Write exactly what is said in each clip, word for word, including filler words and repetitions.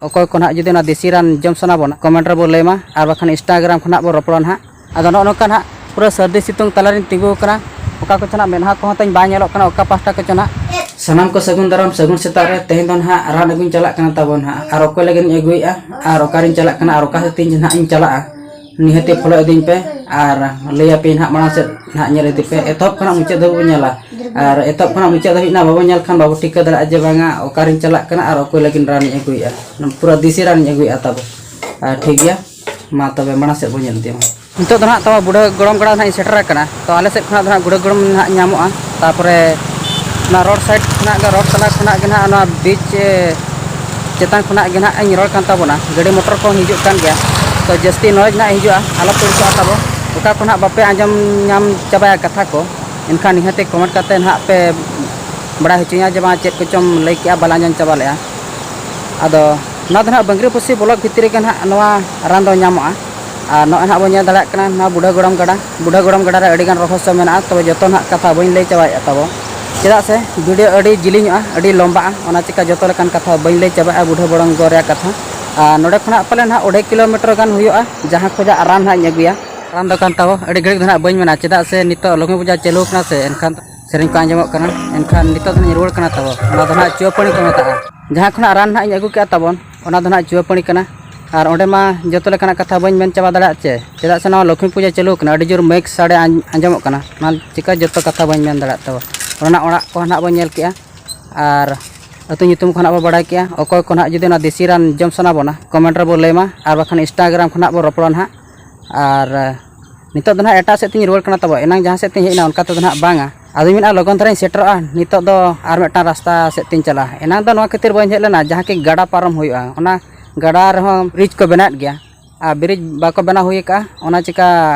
ᱚᱠᱚᱭ ᱠᱚ ᱱᱟᱦᱟᱜ ᱡᱩᱫᱤ ᱚᱱᱟ ᱫᱮᱥᱤ ᱨᱟᱱ ᱡᱚᱢ ᱥᱟᱱᱟ ᱵᱚᱱᱟ, ᱠᱚᱢᱮᱱᱴ ᱨᱮᱵᱚ ᱞᱟᱹᱭ ᱢᱟ, ᱟᱨ ᱵᱟᱠᱷᱟᱱ ᱤᱱᱥᱴᱟᱜᱨᱟᱢ ᱠᱷᱚᱱᱟᱜ ᱵᱚ ᱨᱚᱯᱚᱲᱟ ᱱᱟᱦᱟᱜ᱾ ᱟᱫᱚ ᱱᱚᱜᱼᱚ ᱱᱚᱝᱠᱟ ᱱᱟᱦᱟᱜ ᱯᱩᱨᱟᱹ ᱥᱟᱹᱨᱫᱤ ᱥᱤᱛᱩᱝ ᱛᱟᱞᱟᱨᱤᱧ ᱛᱤᱸᱜᱩ ᱟᱠᱟᱱᱟ᱾ ᱚᱠᱟ ᱠᱚᱪᱚ ᱱᱟᱦᱟᱜ ᱢᱮᱫᱦᱟ ᱠᱚᱦᱚᱸ ᱛᱟᱹᱧ ᱵᱟᱭ ᱧᱮᱞᱚᱜ ᱠᱟᱱᱟ, ᱚᱠᱟ ᱯᱟᱦᱴᱟ ᱠᱚᱪᱚ ᱱᱟᱦᱟᱜ᱾ ᱥᱟᱱᱟᱢ ᱠᱚ ᱥᱟᱹᱜᱩᱱ ᱫᱟᱨᱟᱢ, ᱥᱟᱹᱜᱩᱱ ᱥᱮᱛᱟᱜ ᱨᱮ᱾ ᱛᱮᱦᱮᱧ ᱫᱚ ᱱᱟᱦᱟᱜ ᱨᱟᱱ ᱟᱹᱜᱩᱧ ᱪᱟᱞᱟᱜ ᱠᱟᱱᱟ ᱛᱟᱵᱚᱱ ᱱᱟᱦᱟᱜ, ᱟᱨ ᱚᱠᱚᱭ ᱞᱟᱹᱜᱤᱫ ᱤᱧ ᱟᱹᱜᱩᱭᱮᱫᱼᱟ ᱟᱨ ᱚᱠᱟᱨᱤᱧ ᱪᱟᱞᱟᱜ ᱠᱟᱱᱟ ᱟᱨ ᱚᱠᱟ ᱥᱮᱫ ᱛᱤᱧ ᱱᱟᱦᱟᱜ ᱤᱧ ᱪᱟᱞᱟᱜᱼᱟ, ᱱᱤᱦᱟᱹᱛᱤ ᱯᱷᱚᱞᱳ ᱤᱫᱤᱧ ᱯᱮ ᱟᱨ ᱞᱟᱹᱭ ᱟᱯᱮ ᱱᱟᱦᱟᱜ ᱢᱟᱲᱟᱝ ᱥᱮᱫ ᱱᱟᱦᱟᱜ ᱧᱮᱞ ᱤᱫᱤ ᱯᱮ᱾ ᱮᱛᱚᱦᱚᱵ ᱠᱷᱚᱱᱟᱜ ᱢᱩᱪᱟᱹᱫ ᱫᱷᱟᱹᱵᱤᱡ ᱵᱚᱱ ᱧᱮᱞᱟ, ᱟᱨ ᱮᱛᱚᱦᱚᱵ ᱠᱷᱚᱱᱟᱜ ᱢᱩᱪᱟᱹᱫ ᱫᱷᱟᱹᱵᱤᱡ ᱱᱟᱦᱟᱜ ᱵᱟᱵᱚᱱ ᱧᱮᱞ ᱠᱷᱟᱱ ᱵᱟᱵᱚ ᱴᱷᱤᱠᱟᱹ ᱫᱟᱲᱮᱭᱟᱜᱼᱟ ᱡᱮ ᱵᱟᱝᱟ ᱚᱠᱟᱨᱤᱧ ᱪᱟᱞᱟᱜ ᱠᱟᱱᱟ ᱟᱨ ᱚᱠᱚᱭ ᱞᱟᱹᱜᱤᱫ ᱨᱟᱱᱤᱧ ᱟᱹᱜᱩᱭᱮᱫᱼᱟ, ᱯᱩᱨᱟᱹ ᱫᱮᱥᱤ ᱨᱟᱱᱤᱧ ᱟᱹᱜᱩᱭᱮᱫᱼᱟ ᱛᱟᱵᱚ᱾ ᱟᱨ ᱴᱷᱤᱠ ᱜᱮᱭᱟ, ᱢᱟ ᱛᱚᱵᱮ ᱢᱟᱲᱟᱝ ᱥᱮᱫ ᱵᱚᱱ ᱧᱮᱞ ᱤᱫᱤᱭᱟ᱾ ᱱᱤᱛᱚᱜ ᱫᱚ ᱱᱟᱦᱟᱜ ᱛᱟᱵᱚ ᱵᱩᱰᱷᱟᱹ ᱜᱚᱲᱚᱢ ᱜᱟᱰᱟ ᱱᱟᱦᱟᱜ ᱤᱧ ᱥᱮᱴᱮᱨ ᱟᱠᱟᱱᱟ᱾ ᱛᱚ ᱟᱞᱮ ᱥᱮᱫ ᱠᱷᱚᱱᱟᱜ ᱫᱚ ᱱᱟᱦᱟᱜ ᱜᱩᱰᱷᱟᱹ ᱜᱚᱲᱚᱢ ᱱᱟᱦᱟᱜ ᱧᱟᱢᱚᱜᱼᱟ, ᱛᱟᱨᱯᱚᱨᱮ ᱚᱱᱟ ᱨᱳᱰ ᱥᱟᱭᱤᱰ ᱠᱷᱚᱱᱟᱜ ᱜᱮ, ᱨᱳᱰ ᱛᱟᱞᱟ ᱠᱷᱚᱱᱟᱜ ᱜᱮ ᱱᱟᱦᱟᱜ ᱱᱚᱣᱟ ᱵᱤᱪ ᱪᱮᱛᱟᱱ ᱠᱷᱚᱱᱟᱜ ᱜᱮ ᱱᱟᱦᱟᱜ ᱤᱧ ᱨᱚᱲ ᱠᱟᱱ ᱛᱟᱵᱚᱱᱟ᱾ ᱜᱟᱹᱰᱤ ᱢᱚᱴᱚᱨ ᱠᱚᱦᱚᱸ ᱦᱤᱡᱩᱜ ᱠᱟᱱ ᱜᱮᱭᱟ, ᱛᱚ ᱡᱟᱹᱥᱛᱤ ᱱᱚᱭᱮᱡᱽ ᱱᱟᱦᱟᱜ ᱦᱤᱡᱩᱜᱼᱟ, ᱟᱞᱚ ᱯᱮ ᱟᱹᱲᱤᱥᱚᱜᱼᱟ ᱛᱟᱵᱚ᱾ ᱚᱠᱟ ᱠᱚ ᱱᱟᱦᱟᱜ ᱵᱟᱯᱮ ᱟᱸᱡᱚᱢ ᱧᱟᱢ ᱪᱟᱵᱟᱭᱟ ᱠᱟᱛᱷᱟ ᱠᱚ, ᱮᱱᱠᱷᱟᱱ ᱱᱤᱦᱟᱹᱛ ᱠᱚᱢᱮᱱᱴ ᱠᱟᱛᱮ ᱱᱟᱦᱟᱜ ᱯᱮ ᱵᱟᱲᱟᱭ ᱦᱚᱪᱚᱧᱟ ᱡᱮ ᱵᱟᱝ ᱪᱮᱫ ᱠᱚᱪᱚᱢ ᱞᱟᱹᱭ ᱠᱮᱜᱼᱟ, ᱵᱟᱞᱮ ᱟᱸᱡᱚᱢ ᱪᱟᱵᱟ ᱞᱮᱜᱼᱟ᱾ ᱟᱫᱚ ᱱᱚᱣᱟ ᱫᱚ ᱱᱟᱦᱟᱜ ᱵᱟᱝᱜᱽᱨᱤ ᱯᱚᱥᱤ ᱵᱞᱚᱠ ᱵᱷᱤᱛᱨᱤ ᱨᱮᱜᱮ ᱱᱟᱦᱟᱜ ᱱᱚᱣᱟ ᱨᱟᱱ ᱫᱚ ᱧᱟᱢᱚᱜᱼᱟ᱾ ᱟᱨ ᱱᱚᱜᱼᱚᱭ ᱱᱟᱦᱟᱜ ᱵᱚᱱ ᱧᱮᱞ ᱫᱟᱲᱮᱭᱟᱜ ᱠᱟᱱᱟ, ᱱᱚᱣᱟ ᱵᱩᱰᱷᱟᱹ ᱜᱚᱲᱚᱢ ᱜᱟᱰᱟ, ᱵᱩᱰᱷᱟᱹ ᱜᱚᱲᱚᱢ ᱜᱟᱰᱟ ᱨᱮ ᱟᱹᱰᱤᱜᱟᱱ ᱨᱚᱦᱚᱥᱥᱚ ᱢᱮᱱᱟᱜᱼᱟ, ᱛᱚᱵᱮ ᱡᱚᱛᱚ ᱱᱟᱦᱟᱜ ᱠᱟᱛᱷᱟ ᱵᱟᱹᱧ ᱞᱟᱹᱭ ᱪᱟᱵᱟᱭᱮᱫᱼᱟ ᱛᱟᱵᱚ᱾ ᱪᱮᱫᱟᱜ ᱥᱮ ᱵᱷᱤᱰᱤᱭᱳ ᱟᱹᱰᱤ ᱡᱤᱞᱤᱧᱚᱜᱼᱟ, ᱟᱹᱰᱤ ᱞᱚᱢᱵᱟᱜᱼᱟ, ᱚᱱᱟ ᱪᱤᱠᱟ ᱡᱚᱛᱚ ᱞᱮᱠᱟᱱ ᱠᱟᱛᱷᱟ ᱵᱟᱹᱧ ᱞᱟᱹᱭ ᱪᱟᱵᱟᱭᱮᱫᱼᱟ ᱵᱩᱰᱷᱟᱹ ᱜᱚᱲᱚᱢ ᱜᱚ ᱨᱮᱭᱟᱜ ᱠᱟᱛᱷᱟ᱾ ᱟᱨ ᱱᱚᱰᱮ ᱠᱷᱚᱱᱟᱜ ᱯᱟᱞᱮ ᱱᱟᱦᱟᱜ ᱚᱰᱷᱮ ᱠᱤᱞᱳᱢᱤᱴᱟᱨ ᱜᱟᱱ ᱦᱩᱭᱩᱜᱼᱟ, ᱡᱟᱦᱟᱸ ᱠᱷᱚᱱᱟᱜ ᱨᱟᱱ ᱱᱟᱦᱟᱜ ᱤᱧ ᱟᱹᱜᱩᱭᱟ᱾ ᱨᱟᱱ ᱫᱚᱠᱟᱱ ᱛᱟᱵᱚ ᱟᱹᱰᱤ ᱜᱷᱟᱹᱲᱤᱡ ᱫᱚ ᱱᱟᱦᱟᱜ ᱵᱟᱹᱧ ᱢᱮᱱᱟ, ᱪᱮᱫᱟᱜ ᱥᱮ ᱱᱤᱛᱚᱜ ᱞᱚᱠᱷᱢᱤ ᱯᱩᱡᱟ ᱪᱟᱹᱞᱩ ᱠᱟᱱᱟ ᱥᱮ, ᱮᱱᱠᱷᱟᱱ ᱥᱮᱨᱮᱧ ᱠᱚ ᱟᱸᱡᱚᱢᱚᱜ ᱠᱟᱱᱟ᱾ ᱮᱱᱠᱷᱟᱱ ᱱᱤᱛᱚᱜ ᱫᱚ ᱱᱟᱦᱟᱜ ᱤᱧ ᱨᱩᱣᱟᱹᱲ ᱠᱟᱱᱟ ᱛᱟᱵᱚ᱾ ᱚᱱᱟ ᱫᱚ ᱱᱟᱦᱟᱜ ᱪᱩᱣᱟᱹᱯᱟᱹᱲᱤ ᱠᱚ ᱢᱮᱛᱟᱜᱼᱟ᱾ ᱡᱟᱦᱟᱸ ᱠᱷᱚᱱᱟᱜ ᱨᱟᱱ ᱱᱟᱦᱟᱜ ᱤᱧ ᱟᱹᱜᱩ ᱠᱮᱜᱼᱟ ᱛᱟᱵᱚᱱ, ᱚᱱᱟ ᱫᱚ ᱱᱟᱦᱟᱜ ᱪᱩᱣᱟᱹᱯᱟᱹᱲᱤ ᱠᱟᱱᱟ᱾ ᱟᱨ ᱚᱸᱰᱮ ᱢᱟ ᱡᱚᱛᱚ ᱞᱮᱠᱟᱱᱟᱜ ᱠᱟᱛᱷᱟ ᱵᱟᱹᱧ ᱢᱮᱱ ᱪᱟᱵᱟ ᱫᱟᱲᱮᱭᱟᱜ ᱪᱮ, ᱪᱮᱫᱟᱜ ᱥᱮ ᱱᱚᱣᱟ ᱞᱚᱠᱷᱢᱤ ᱯᱩᱡᱟ ᱪᱟᱹᱞᱩ ᱠᱟᱱᱟ, ᱟᱹᱰᱤ ᱡᱳᱨ ᱢᱟᱭᱤᱠ ᱥᱟᱰᱮ ᱟᱸᱡ-, ᱟᱸᱡᱚᱢᱚᱜ ᱠᱟᱱᱟ, ᱚᱱᱟ ᱪᱤᱠᱟ ᱡᱚᱛᱚ ᱠᱟᱛᱷᱟ ᱵᱟᱹᱧ ᱢᱮᱱ ᱫᱟᱲᱮᱭᱟᱜ ᱛᱟᱵᱚ᱾ ᱚᱸᱰᱮᱱᱟᱜ ᱚᱲᱟᱜ ᱠᱚ ᱱᱟᱦᱟᱜ ᱵᱚᱱ ᱧᱮᱞ ᱠᱮᱜᱼᱟ, ᱟᱨ ᱟᱹᱛᱩ ᱧᱩᱛᱩᱢ ᱠᱚ ᱱᱟᱦᱟᱜ ᱵᱚ ᱵᱟᱲᱟᱭ ᱠᱮᱜᱼᱟ᱾ ᱚᱠᱚᱭ ᱠᱚ ᱱᱟᱦᱟᱜ ᱡᱩᱫᱤ ᱚᱱᱟ ᱫᱮᱥᱤ ᱨᱟᱱ ᱡᱚᱢ ᱥᱟᱱᱟ ᱵᱚᱱᱟ, ᱠᱚᱢᱮᱱᱴ ᱨᱮᱵᱚ ᱞᱟᱹᱭ ᱢᱟ, ᱟᱨ ᱵᱟᱠᱷᱟᱱ ᱤᱱᱥᱴᱟᱜᱨᱟᱢ ᱠᱷᱚᱱᱟᱜ ᱵᱚ ᱨᱚᱯᱚᱲᱟ ᱱᱟᱦᱟᱜ᱾ ᱟᱨ ᱱᱤᱛᱚᱜ ᱫᱚ ᱱᱟᱦᱟᱜ ᱮᱴᱟᱜ ᱥᱮᱫ ᱛᱤᱧ ᱨᱩᱣᱟᱹᱲ ᱠᱟᱱᱟ ᱛᱟᱵᱚ᱾ ᱮᱱᱟᱝ ᱡᱟᱦᱟᱸ ᱥᱮᱫ ᱛᱤᱧ ᱦᱮᱡ ᱮᱱᱟ, ᱚᱱᱠᱟ ᱛᱮᱫᱚ ᱱᱟᱦᱟᱜ ᱵᱟᱝᱟ᱾ ᱟᱫᱚᱧ ᱢᱮᱱᱟ, ᱞᱚᱜᱚᱱ ᱫᱷᱟᱨᱟᱧ ᱥᱮᱴᱮᱨᱚᱜᱼᱟ, ᱱᱤᱛᱚᱜ ᱫᱚ ᱟᱨ ᱢᱤᱫᱴᱟᱝ ᱨᱟᱥᱛᱟ ᱥᱮᱫ ᱛᱤᱧ ᱪᱟᱞᱟᱜᱼᱟ᱾ ᱮᱱᱟᱝ ᱫᱚ ᱱᱚᱣᱟ ᱠᱷᱟᱹᱛᱤᱨ ᱵᱟᱹᱧ ᱦᱮᱡ ᱞᱮᱱᱟ, ᱡᱟᱦᱟᱸ ᱠᱤ ᱜᱟᱰᱟ ᱯᱟᱨᱚᱢ ᱦᱩᱭᱩᱜᱼᱟ, ᱚᱱᱟ ᱜᱟᱰᱟ ᱨᱮᱦᱚᱸ ᱵᱨᱤᱡᱽ ᱠᱚ ᱵᱮᱱᱟᱣᱮᱫ ᱜᱮᱭᱟ, ᱟᱨ ᱵᱨᱤᱡᱽ ᱵᱟᱠᱚ ᱵᱮᱱᱟᱣ ᱦᱩᱭ ᱟᱠᱟᱫᱼᱟ, ᱚᱱᱟ ᱪᱤᱠᱟ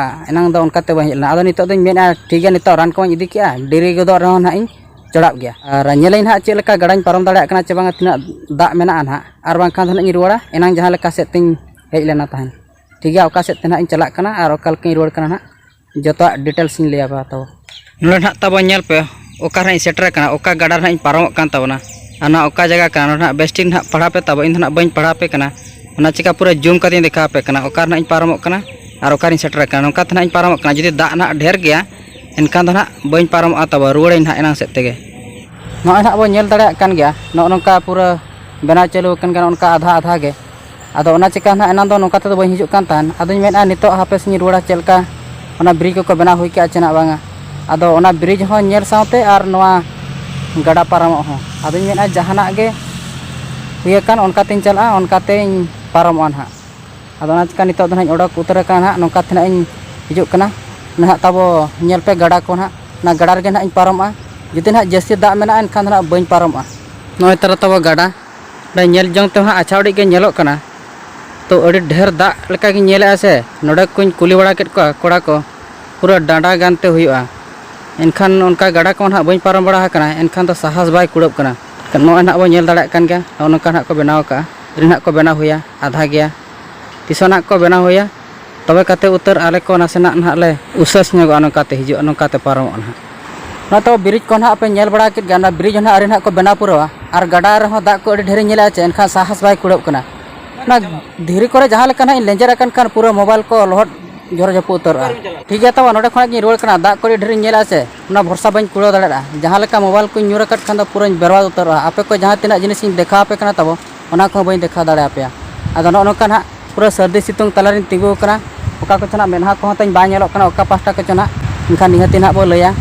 ᱮᱱᱟᱝ ᱫᱚ ᱚᱱᱠᱟ ᱛᱮ ᱵᱟᱹᱧ ᱦᱮᱡ ᱞᱮᱱᱟ᱾ ᱟᱫᱚ ᱱᱤᱛᱚᱜ ᱫᱚᱧ ᱢᱮᱱᱮᱫᱼᱟ, ᱴᱷᱤᱠ ᱜᱮᱭᱟ, ᱱᱤᱛᱚᱜ ᱨᱟᱱ ᱠᱚᱧ ᱤᱫᱤ ᱠᱮᱜᱼᱟ, ᱰᱮᱨᱤ ᱜᱚᱫᱚᱜ ᱨᱮᱦᱚᱸ ᱱᱟᱦᱟᱜ ᱤᱧ ᱪᱚᱲᱟᱜ ᱜᱮᱭᱟ᱾ ᱟᱨ ᱧᱮᱞᱟᱹᱧ ᱱᱟᱦᱟᱜ ᱪᱮᱫ ᱞᱮᱠᱟ ᱜᱟᱰᱟᱧ ᱯᱟᱨᱚᱢ ᱫᱟᱲᱮᱭᱟᱜ ᱠᱟᱱᱟ ᱪᱮ ᱵᱟᱝᱟ, ᱛᱤᱱᱟᱹᱜ ᱫᱟᱜ ᱢᱮᱱᱟᱜᱼᱟ ᱱᱟᱦᱟᱜ, ᱟᱨ ᱵᱟᱝᱠᱷᱟᱱ ᱫᱚ ᱱᱟᱦᱟᱜ ᱤᱧ ᱨᱩᱣᱟᱹᱲᱟ ᱮᱱᱟᱝ ᱡᱟᱦᱟᱸ ᱞᱮᱠᱟ ᱥᱮᱫ ᱛᱤᱧ ᱦᱮᱡ ᱞᱮᱱᱟ ᱛᱟᱦᱮᱸᱫ᱾ ᱴᱷᱤᱠ ᱜᱮᱭᱟ, ᱚᱠᱟ ᱥᱮᱫ ᱛᱮ ᱱᱟᱦᱟᱜ ᱤᱧ ᱪᱟᱞᱟᱜ ᱠᱟᱱᱟ ᱟᱨ ᱚᱠᱟ ᱞᱮᱠᱟᱧ ᱨᱩᱣᱟᱹᱲ ᱠᱟᱱᱟ ᱱᱟᱦᱟᱜ, ᱡᱚᱛᱚᱣᱟᱜ ᱰᱤᱴᱮᱞᱥ ᱤᱧ ᱞᱟᱹᱭ ᱟᱯᱮᱭᱟ ᱛᱟᱵᱚ᱾ ᱱᱚᱰᱮ ᱱᱟᱦᱟᱜ ᱛᱟᱵᱚ ᱧᱮᱞ ᱯᱮ, ᱚᱠᱟ ᱨᱮ ᱱᱟᱦᱟᱜ ᱤᱧ ᱥᱮᱴᱮᱨ ᱟᱠᱟᱱᱟ, ᱚᱠᱟ ᱜᱟᱰᱟ ᱨᱮ ᱱᱟᱦᱟᱜ ᱤᱧ ᱯᱟᱨᱚᱢᱚᱜ ᱠᱟᱱ ᱛᱟᱵᱚᱱᱟ᱾ ᱟᱨ ᱱᱚᱣᱟ ᱚᱠᱟ ᱡᱟᱭᱜᱟ ᱠᱟᱱᱟ, ᱱᱚᱰᱮ ᱱᱟᱦᱟᱜ ᱵᱮᱥ ᱴᱷᱤᱠ ᱱᱟᱦᱟᱜ ᱯᱟᱲᱦᱟᱣ ᱯᱮ ᱛᱟᱵᱚ, ᱤᱧ ᱫᱚ ᱱᱟᱦᱟᱜ ᱵᱟᱹᱧ ᱯᱟᱲᱦᱟᱣ ᱯᱮ ᱠᱟᱱᱟ᱾ ᱚᱱᱟ ᱪᱤᱠᱟ ᱯᱩᱨᱟᱹ ᱡᱩᱢ ᱠᱟᱛᱮᱧ ᱫᱮᱠᱷᱟᱣ ᱟᱯᱮ ᱠᱟᱱᱟ, ᱚᱠᱟ ᱨᱮ ᱱᱟᱦᱟᱜ ᱤᱧ ᱯᱟᱨᱚᱢᱚᱜ ᱠᱟᱱᱟ ᱟᱨ ᱚᱠᱟ ᱨᱤᱧ ᱥᱮᱴᱮᱨ ᱟᱠᱟᱱᱟ᱾ ᱱᱚᱝᱠᱟ ᱛᱮ ᱱᱟᱦᱟᱜ ᱤᱧ ᱯᱟᱨᱚᱢᱚᱜ ᱠᱟᱱᱟ᱾ ᱡᱩᱫᱤ ᱫᱟᱜ ᱱᱟᱦᱟᱜ ᱰᱷᱮᱨ ᱜᱮᱭᱟ, ᱮᱱᱠᱷᱟᱱ ᱫᱚ ᱱᱟᱦᱟᱜ ᱵᱟᱹᱧ ᱯᱟᱨᱚᱢᱚᱜᱼᱟ ᱛᱟᱵᱚ, ᱨᱩᱣᱟᱹᱲᱟᱹᱧ ᱱᱟᱦᱟᱜ ᱮᱱᱟᱝ ᱥᱮᱫ ᱛᱮᱜᱮ᱾ ᱱᱚᱜᱼᱚᱭ ᱱᱟᱦᱟᱜ ᱵᱚᱱ ᱧᱮᱞ ᱫᱟᱲᱮᱭᱟᱜ ᱠᱟᱱ ᱜᱮᱭᱟ, ᱱᱚᱜᱼᱚ ᱱᱚᱝᱠᱟ ᱯᱩᱨᱟᱹ ᱵᱮᱱᱟᱣ ᱪᱟᱹᱞᱩ ᱟᱠᱟᱱ ᱜᱮᱭᱟ, ᱚᱱᱠᱟ ᱟᱫᱷᱟ ᱟᱫᱷᱟ ᱜᱮ᱾ ᱟᱫᱚ ᱚᱱᱟ ᱪᱤᱠᱟ ᱱᱟᱦᱟᱜ ᱮᱱᱟᱝ ᱫᱚ ᱱᱚᱝᱠᱟ ᱛᱮᱫᱚ ᱵᱟᱹᱧ ᱦᱤᱡᱩᱜ ᱠᱟᱱ ᱛᱟᱦᱮᱱ᱾ ᱟᱫᱚᱧ ᱢᱮᱱᱮᱫᱼᱟ, ᱱᱤᱛᱚᱜ ᱦᱟᱯᱮ ᱥᱮᱧ ᱨᱩᱣᱟᱹᱲᱟ, ᱪᱮᱫ ᱞᱮᱠᱟ ᱚᱱᱟ ᱵᱨᱤᱡᱽ ᱠᱚᱠᱚ ᱵᱮᱱᱟᱣ ᱦᱩᱭ ᱠᱟᱜᱼᱟ ᱪᱮ ᱱᱟᱦᱟᱜ ᱵᱟᱝᱟ᱾ ᱟᱫᱚ ᱚᱱᱟ ᱵᱨᱤᱡᱽ ᱦᱚᱸ ᱧᱮᱞ ᱥᱟᱶᱛᱮ ᱟᱨ ᱱᱚᱣᱟ ᱜᱟᱰᱟ ᱯᱟᱨᱚᱢᱚᱜ ᱦᱚᱸ᱾ ᱟᱫᱚᱧ ᱢᱮᱱᱮᱫᱼᱟ, ᱡᱟᱦᱟᱱᱟᱜ ᱜᱮ ᱦᱩᱭ ᱟᱠᱟᱱ, ᱚᱱᱠᱟ ᱛᱤᱧ ᱪᱟᱞᱟᱜᱼᱟ, ᱚᱱᱠᱟ ᱛᱤᱧ ᱯᱟᱨᱚᱢᱚᱜᱼᱟ ᱱᱟᱦᱟᱜ᱾ ᱟᱫᱚ ᱚᱱᱟ ᱪᱤᱠᱟ ᱱᱤᱛᱚᱜ ᱫᱚ ᱱᱟᱦᱟᱜ ᱤᱧ ᱚᱰᱚᱠ ᱩᱛᱟᱹᱨ ᱟᱠᱟᱱᱟ ᱱᱟᱦᱟᱜ, ᱱᱚᱝᱠᱟ ᱛᱮ ᱱᱟᱦᱟᱜ ᱤᱧ ᱦᱤᱡᱩᱜ ᱠᱟᱱᱟ᱾ ᱱᱟᱦᱟᱜ ᱛᱟᱵᱚ ᱧᱮᱞ ᱯᱮ ᱜᱟᱰᱟ ᱠᱚ ᱱᱟᱦᱟᱜ, ᱚᱱᱟ ᱜᱟᱰᱟ ᱨᱮᱜᱮ ᱱᱟᱦᱟᱜ ᱤᱧ ᱯᱟᱨᱚᱢᱚᱜᱼᱟ᱾ ᱡᱩᱫᱤ ᱱᱟᱦᱟᱜ ᱡᱟᱹᱥᱛᱤ ᱫᱟᱜ ᱢᱮᱱᱟᱜᱼᱟ, ᱮᱱᱠᱷᱟᱱ ᱫᱚ ᱱᱟᱦᱟᱜ ᱵᱟᱹᱧ ᱯᱟᱨᱚᱢᱚᱜᱼᱟ᱾ ᱱᱚᱜᱼᱚᱭ ᱛᱟᱨᱟ ᱛᱟᱵᱚ ᱜᱟᱰᱟ, ᱚᱸᱰᱮ ᱧᱮᱞ ᱡᱚᱝ ᱛᱮᱦᱚᱸ ᱟᱪᱪᱷᱟ ᱩᱰᱤᱡ ᱜᱮ ᱧᱮᱞᱚᱜ ᱠᱟᱱᱟ᱾ ᱛᱚ ᱟᱹᱰᱤ ᱰᱷᱮᱨ ᱫᱟᱜ ᱞᱮᱠᱟ ᱜᱤᱧ ᱧᱮᱞᱮᱫᱼᱟ ᱥᱮ, ᱱᱚᱰᱮ ᱠᱚᱧ ᱠᱩᱞᱤ ᱵᱟᱲᱟ ᱠᱮᱫ ᱠᱚᱣᱟ ᱠᱚᱲᱟ ᱠᱚ, ᱯᱩᱨᱟᱹ ᱰᱟᱸᱰᱟ ᱜᱟᱱ ᱛᱮ ᱦᱩᱭᱩᱜᱼᱟ᱾ ᱮᱱᱠᱷᱟᱱ ᱚᱱᱠᱟ ᱜᱟᱰᱟ ᱠᱚ ᱱᱟᱦᱟᱜ ᱵᱟᱹᱧ ᱯᱟᱨᱚᱢ ᱵᱟᱲᱟ ᱟᱠᱟᱱᱟ, ᱮᱱᱠᱷᱟᱱ ᱫᱚ ᱥᱟᱦᱟᱥ ᱵᱟᱭ ᱠᱩᱲᱟᱹᱜ ᱠᱟᱱᱟ᱾ ᱱᱚᱜᱼᱚᱭ ᱱᱟᱦᱟᱜ ᱵᱚᱱ ᱧᱮᱞ ᱫᱟᱲᱮᱭᱟᱜ ᱠᱟᱱ ᱜᱮᱭᱟ, ᱱᱚᱜᱼᱚ ᱱᱚᱝᱠᱟ ᱱᱟᱦᱟᱜ ᱠᱚ ᱵᱮᱱᱟᱣ ᱟᱠᱟᱫᱼᱟ᱾ ᱨᱮ ᱱᱟᱦᱟᱜ ᱠᱚ ᱵᱮᱱᱟᱣ ᱦᱩᱭᱟ, ᱟᱫᱷᱟ ᱜᱮᱭᱟ᱾ ᱛᱤᱥᱚᱜ ᱱᱟᱦᱟᱜ ᱠᱚ ᱵᱮᱱᱟᱣ ᱦᱩᱭᱟ, ᱛᱚᱵᱮ ᱠᱟᱛᱮ ᱩᱛᱟᱹᱨ ᱟᱞᱮ ᱠᱚ ᱱᱟᱥᱮᱱᱟᱜ ᱱᱟᱦᱟᱜ ᱞᱮ ᱩᱥᱟᱹᱥ ᱧᱚᱜᱚᱜᱼᱟ, ᱱᱚᱝᱠᱟ ᱛᱮ ᱦᱤᱡᱩᱜᱼᱟ, ᱱᱚᱝᱠᱟ ᱛᱮ ᱯᱟᱨᱚᱢᱚᱜᱼᱟ ᱱᱟᱦᱟᱜ᱾ ᱱᱚᱣᱟ ᱛᱚ ᱵᱨᱤᱡᱽ ᱠᱚ ᱱᱟᱦᱟᱜ ᱯᱮ ᱧᱮᱞ ᱵᱟᱲᱟ ᱠᱮᱫ ᱜᱮᱭᱟ, ᱚᱱᱟ ᱵᱨᱤᱡᱽ ᱦᱚᱸ ᱱᱟᱦᱟᱜ ᱟᱹᱣᱨᱤ ᱱᱟᱦᱟᱜ ᱠᱚ ᱵᱮᱱᱟᱣ ᱯᱩᱨᱟᱹᱣᱟ᱾ ᱟᱨ ᱜᱟᱰᱟ ᱨᱮᱦᱚᱸ ᱫᱟᱜ ᱠᱚ ᱟᱹᱰᱤ ᱰᱷᱮᱨᱤᱧ ᱧᱮᱞᱮᱫᱼᱟ ᱪᱮ, ᱮᱱᱠᱷᱟᱱ ᱥᱟᱦᱟᱥ ᱵᱟᱭ ᱠᱩᱲᱟᱹᱜ ᱠᱟᱱᱟ᱾ ᱚᱱᱟ ᱫᱷᱤᱨᱤ ᱠᱚᱨᱮ ᱡᱟᱦᱟᱸ ᱞᱮᱠᱟ ᱱᱟᱦᱟᱜ ᱤᱧ ᱞᱮᱸᱡᱮᱨ ᱟᱠᱟᱱ ᱠᱷᱟᱱ ᱯᱩᱨᱟᱹ ᱢᱳᱵᱟᱭᱤᱞ ᱠᱚ ᱞᱚᱦᱚᱫ ᱡᱷᱚᱨᱚ ᱡᱷᱟᱹᱯᱩ ᱩᱛᱟᱹᱨᱚᱜᱼᱟ᱾ ᱴᱷᱤᱠ ᱜᱮᱭᱟ, ᱛᱚᱵᱮ ᱱᱚᱰᱮ ᱠᱷᱚᱱᱟᱜ ᱜᱤᱧ ᱨᱩᱣᱟᱹᱲ ᱠᱟᱱᱟ᱾ ᱫᱟᱜ ᱠᱚ ᱟᱹᱰᱤ ᱰᱷᱮᱨᱤᱧ ᱧᱮᱞᱮᱫᱼᱟ ᱥᱮ, ᱚᱱᱟ ᱵᱷᱚᱨᱥᱟ ᱵᱟᱹᱧ ᱠᱩᱲᱟᱹᱣ ᱫᱟᱲᱮᱭᱟᱜᱼᱟ᱾ ᱡᱟᱦᱟᱸ ᱞᱮᱠᱟ ᱢᱳᱵᱟᱭᱤᱞ ᱠᱚᱧ ᱧᱩᱨ ᱟᱠᱟᱫ ᱠᱷᱟᱱ ᱫᱚ ᱯᱩᱨᱟᱹᱧ ᱵᱮᱨᱵᱟᱫ ᱩᱛᱟᱹᱨᱚᱜᱼᱟ᱾ ᱟᱯᱮ ᱠᱚ ᱡᱟᱦᱟᱸ ᱛᱤᱱᱟᱹᱜ ᱡᱤᱱᱤᱥ ᱤᱧ ᱫᱮᱠᱷᱟᱣ ᱟᱯᱮ ᱠᱟᱱᱟ ᱛᱟᱵᱚ, ᱚᱱᱟ ᱠᱚᱦᱚᱸ ᱵᱟᱹᱧ ᱫᱮᱠᱷᱟᱣ ᱫᱟᱲᱮᱭᱟᱯᱮᱭᱟ᱾ ᱟᱫᱚ ᱱᱚᱜᱼᱚ ᱱᱚᱝᱠᱟ ᱱᱟᱦᱟᱜ ᱯᱩᱨᱟᱹ ᱥᱟᱹᱨᱫᱤ ᱥᱤᱛᱩᱝ ᱛᱟᱞᱟᱨᱤᱧ ᱛᱤᱸᱜᱩ ᱟᱠᱟᱱᱟ᱾ ᱚᱠᱟ ᱠᱚᱪᱚ ᱱᱟᱦᱟᱜ ᱢᱮᱫᱦᱟ ᱠᱚᱦᱚᱸ ᱛᱟᱹᱧ ᱵᱟᱭ ᱧᱮᱞᱚᱜ ᱠᱟᱱᱟ, ᱚᱠᱟ ᱯᱟᱦᱴᱟ ᱠᱚᱪᱚ ᱱᱟᱦᱟᱜ᱾ ᱮᱱᱠᱷᱟᱱ ᱱᱤᱦᱟᱹᱛᱤ ᱱᱟᱦᱟᱜ ᱵᱚ ᱞᱟᱹᱭᱟ,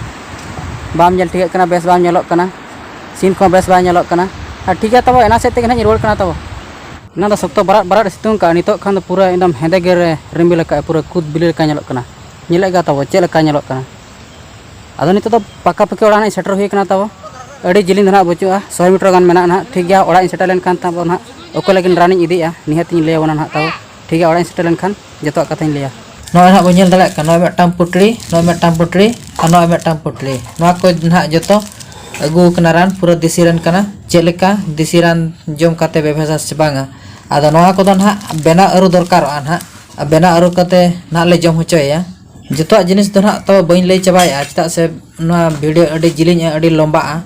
ᱵᱟᱢ ᱧᱮᱞ ᱴᱷᱤᱠᱟᱹᱜ ᱠᱟᱱᱟ, ᱵᱮᱥ ᱵᱟᱢ ᱧᱮᱞᱚᱜ ᱠᱟᱱᱟ, ᱥᱤᱱ ᱠᱚᱦᱚᱸ ᱵᱮᱥ ᱵᱟᱭ ᱧᱮᱞᱚᱜ ᱠᱟᱱᱟ᱾ ᱟᱨ ᱴᱷᱤᱠ ᱜᱮᱭᱟ, ᱛᱟᱵᱚ ᱮᱱᱟ ᱥᱮᱫ ᱛᱮᱜᱮ ᱱᱟᱦᱟᱜ ᱤᱧ ᱨᱩᱣᱟᱹᱲ ᱠᱟᱱᱟ ᱛᱟᱵᱚ᱾ ᱮᱱᱟ ᱫᱚ ᱥᱚᱠᱛᱚ ᱵᱟᱨᱟᱫ ᱵᱟᱨᱟᱫ ᱥᱤᱛᱩᱝ ᱠᱟᱜᱼᱟ, ᱱᱤᱛᱚᱜ ᱠᱷᱟᱱ ᱫᱚ ᱯᱩᱨᱟᱹ ᱮᱠᱫᱚᱢ ᱦᱮᱸᱫᱮ ᱜᱮ ᱨᱤᱢᱤᱞ ᱟᱠᱟᱫᱼᱟ, ᱯᱩᱨᱟᱹ ᱠᱩᱫ ᱵᱤᱞᱤ ᱞᱮᱠᱟ ᱧᱮᱞᱚᱜ ᱠᱟᱱᱟ᱾ ᱧᱮᱞᱮᱫ ᱜᱮᱭᱟ ᱛᱟᱵᱚ ᱪᱮᱫ ᱞᱮᱠᱟ ᱧᱮᱞᱚᱜ ᱠᱟᱱᱟ᱾ ᱟᱫᱚ ᱱᱤᱛᱚᱜ ᱫᱚ ᱯᱟᱠᱟ ᱯᱟᱠᱤ ᱚᱲᱟᱜ ᱱᱟᱦᱟᱜ ᱥᱮᱴᱮᱨ ᱦᱩᱭ ᱠᱟᱱᱟ ᱛᱟᱵᱚ᱾ ᱟᱹᱰᱤ ᱡᱤᱞᱤᱧ ᱫᱚ ᱱᱟᱦᱟᱜ ᱵᱟᱹᱪᱩᱜᱼᱟ, ᱥᱚᱭ ᱢᱤᱴᱟᱨ ᱜᱟᱱ ᱢᱮᱱᱟᱜᱼᱟ ᱱᱟᱦᱟᱜ᱾ ᱴᱷᱤᱠ ᱜᱮᱭᱟ, ᱚᱲᱟᱜ ᱤᱧ ᱥᱮᱴᱮᱨ ᱞᱮᱱᱠᱷᱟᱱ ᱛᱟᱵᱚ ᱱᱟᱦᱟᱜ ᱚᱠᱚᱭ ᱞᱟᱹᱜᱤᱫ ᱨᱟᱱᱤᱧ ᱤᱫᱤᱭᱟ, ᱱᱤᱦᱟᱹᱛ ᱤᱧ ᱞᱟᱹᱭ ᱟᱵᱚᱱᱟ ᱱᱟᱦᱟᱜ ᱛᱟᱵᱚ᱾ ᱴᱷᱤᱠ ᱜᱮᱭᱟ, ᱚᱲᱟᱜ ᱤᱧ ᱥᱮᱴᱮᱨ ᱞᱮᱱᱠᱷᱟᱱ ᱡᱚᱛᱚᱣᱟᱜ ᱠᱟᱛᱷᱟᱧ ᱞᱟᱹᱭᱟ᱾ ᱱᱚᱜᱼᱚᱭ ᱱᱟᱦᱟᱜ ᱵᱚᱱ ᱧᱮᱞ ᱫᱟᱲᱮᱭᱟᱜ ᱠᱟᱱᱟ, ᱱᱚᱜᱼᱚᱭ ᱢᱤᱫᱴᱟᱝ ᱯᱩᱴᱲᱤ, ᱱᱚᱜᱼᱚᱭ ᱢᱤᱫᱴᱟᱝ ᱯᱩᱴᱲᱤ, ᱟᱨ ᱱᱚᱜᱼᱚᱭ ᱢᱤᱫᱴᱟᱝ ᱯᱩᱴᱲᱤ᱾ ᱱᱚᱣᱟ ᱠᱚ ᱱᱟᱦᱟᱜ ᱡᱚᱛᱚ ᱟᱹᱜᱩ ᱟᱠᱟᱱᱟ ᱨᱟᱱ, ᱯᱩᱨᱟᱹ ᱫᱮᱥᱤ ᱨᱟᱱ ᱠᱟᱱᱟ᱾ ᱪᱮᱫ ᱞᱮᱠᱟ ᱫᱮᱥᱤ ᱨᱟᱱ ᱡᱚᱢ ᱠᱟᱛᱮ ᱵᱮᱵᱮᱥᱟ ᱥᱮ ᱵᱟᱝᱟ? ᱟᱫᱚ ᱱᱚᱣᱟ ᱠᱚᱫᱚ ᱱᱟᱦᱟᱜ ᱵᱮᱱᱟᱣ ᱟᱹᱨᱩ ᱫᱚᱨᱠᱟᱨᱚᱜᱼᱟ ᱱᱟᱦᱟᱜ᱾ ᱟᱨ ᱵᱮᱱᱟᱣ ᱟᱹᱨᱩ ᱠᱟᱛᱮ ᱱᱟᱦᱟᱜ ᱞᱮ ᱡᱚᱢ ᱦᱚᱪᱚᱭᱮᱭᱟ᱾ ᱡᱚᱛᱚᱣᱟᱜ ᱡᱤᱱᱤᱥ ᱫᱚ ᱱᱟᱦᱟᱜ ᱛᱚ ᱵᱟᱹᱧ ᱞᱟᱹᱭ ᱪᱟᱵᱟᱭᱮᱫᱼᱟ, ᱪᱮᱫᱟᱜ ᱥᱮ ᱱᱚᱣᱟ ᱵᱷᱤᱰᱤᱭᱳ ᱟᱹᱰᱤ ᱡᱤᱞᱤᱧᱟ, ᱟᱹᱰᱤ ᱞᱚᱢᱵᱟᱜᱼᱟ᱾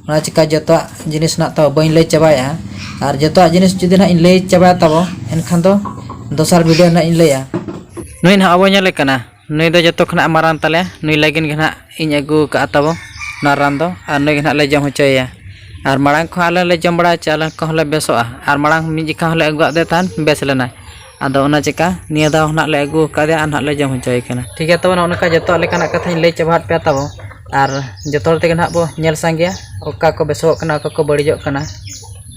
ᱚᱱᱟ ᱪᱤᱠᱟ ᱡᱚᱛᱚᱣᱟᱜ ᱡᱤᱱᱤᱥ ᱱᱟᱜ ᱛᱟᱵᱚ ᱵᱟᱹᱧ ᱞᱟᱹᱭ ᱪᱟᱵᱟᱭᱮᱜᱼᱟ᱾ ᱟᱨ ᱡᱚᱛᱚᱣᱟᱜ ᱡᱤᱱᱤᱥ ᱡᱩᱫᱤ ᱱᱟᱜ ᱤᱧ ᱞᱟᱹᱭ ᱪᱟᱵᱟᱭᱟ ᱛᱟᱵᱚ, ᱮᱱᱠᱷᱟᱱ ᱫᱚ ᱫᱚᱥᱟᱨ ᱵᱷᱤᱰᱤᱭᱳ ᱱᱟᱜ ᱤᱧ ᱞᱟᱹᱭᱟ᱾ ᱱᱩᱭ ᱱᱟᱦᱟᱜ ᱟᱵᱚ ᱧᱮᱞᱮ ᱠᱟᱱᱟ, ᱱᱩᱭ ᱫᱚ ᱡᱚᱛᱚ ᱠᱷᱚᱱᱟᱜ ᱢᱟᱨᱟᱝ ᱛᱟᱞᱮᱭᱟ᱾ ᱱᱩᱭ ᱞᱟᱹᱜᱤᱫ ᱜᱮ ᱱᱟᱦᱟᱜ ᱤᱧ ᱟᱹᱜᱩ ᱟᱠᱟᱫᱼᱟ ᱛᱟᱵᱚ ᱱᱚᱣᱟ ᱨᱟᱱ ᱫᱚ, ᱟᱨ ᱱᱩᱭ ᱜᱮ ᱱᱟᱦᱟᱜ ᱞᱮ ᱡᱚᱢ ᱦᱚᱪᱚᱭᱮᱭᱟ᱾ ᱟᱨ ᱢᱟᱲᱟᱝ ᱠᱷᱚᱱ ᱟᱞᱮ ᱞᱮ ᱡᱚᱢ ᱵᱟᱲᱟ ᱦᱚᱪᱚᱭᱟ, ᱟᱞᱮ ᱠᱚᱦᱚᱸ ᱞᱮ ᱵᱮᱥᱚᱜᱼᱟ᱾ ᱟᱨ ᱢᱟᱲᱟᱝ ᱢᱤᱫ ᱡᱚᱠᱷᱟ ᱦᱚᱸᱞᱮ ᱟᱹᱜᱩᱣᱟᱫᱮ ᱛᱟᱦᱮᱱ, ᱵᱮᱥ ᱞᱮᱱᱟᱭ᱾ ᱟᱫᱚ ᱚᱱᱟ ᱪᱤᱠᱟ ᱱᱤᱭᱟᱹ ᱫᱷᱟᱣ ᱱᱟᱦᱟᱜ ᱞᱮ ᱟᱹᱜᱩ ᱟᱠᱟᱫᱮᱭᱟ ᱟᱨ ᱱᱟᱦᱟᱜ ᱞᱮ ᱡᱚᱢ ᱦᱚᱪᱚᱭᱮ ᱠᱟᱱᱟ᱾ ᱴᱷᱤᱠ ᱜᱮᱭᱟ, ᱛᱚᱵᱮ ᱱᱚᱜᱼᱚ ᱱᱚᱝᱠᱟ ᱡᱚᱛᱚᱣᱟᱜ ᱞᱮᱠᱟᱱᱟᱜ ᱠᱟᱛᱷᱟᱧ ᱞᱟᱹᱭ ᱪᱟᱵᱟ ᱟᱫ ᱯᱮᱭᱟ ᱛᱟᱵᱚ᱾ ᱟᱨ ᱡᱚᱛᱚ ᱦᱚᱲ ᱛᱮᱜᱮ ᱱᱟᱦᱟᱜ ᱵᱚ ᱧᱮᱞ ᱥᱟᱸᱜᱮᱭᱟ ᱚᱠᱟ ᱠᱚ ᱵᱮᱥᱚᱜ ᱠᱟᱱᱟ, ᱚᱠᱟ ᱠᱚ ᱵᱟᱹᱲᱤᱡᱚᱜ ᱠᱟᱱᱟ᱾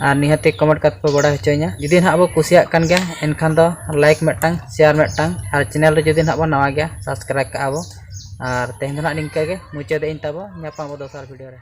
ᱟᱨ ᱱᱤᱦᱟᱹᱛ ᱜᱮ ᱠᱚᱢᱮᱱᱴ ᱠᱟᱛᱮ ᱯᱮ ᱵᱟᱲᱟᱭ ᱦᱚᱪᱚᱧᱟ᱾ ᱡᱩᱫᱤ ᱱᱟᱦᱟᱜ ᱵᱚ ᱠᱩᱥᱤᱭᱟᱜ ᱠᱟᱱ ᱜᱮᱭᱟ, ᱮᱱᱠᱷᱟᱱ ᱫᱚ ᱞᱟᱭᱤᱠ ᱢᱤᱫᱴᱟᱝ, ᱥᱮᱭᱟᱨ ᱢᱤᱫᱴᱟᱝ, ᱟᱨ ᱪᱮᱱᱮᱞ ᱨᱮ ᱡᱩᱫᱤ ᱱᱟᱦᱟᱜ ᱵᱚ ᱱᱟᱣᱟ ᱜᱮᱭᱟ, ᱥᱟᱵᱥᱠᱨᱟᱭᱤᱵᱽ ᱠᱟᱜᱼᱟ ᱵᱚ᱾ ᱟᱨ ᱛᱮᱦᱮᱧ ᱫᱚ ᱱᱟᱦᱟᱜ ᱱᱤᱝᱠᱟᱹ ᱜᱮ ᱢᱩᱪᱟᱹᱫᱮᱜ ᱟᱹᱧ ᱛᱟᱵᱚ᱾ ᱧᱟᱯᱟᱢ ᱟᱵᱚ ᱫᱚᱥᱟᱨ ᱵᱷᱤᱰᱤᱭᱳ ᱨᱮ᱾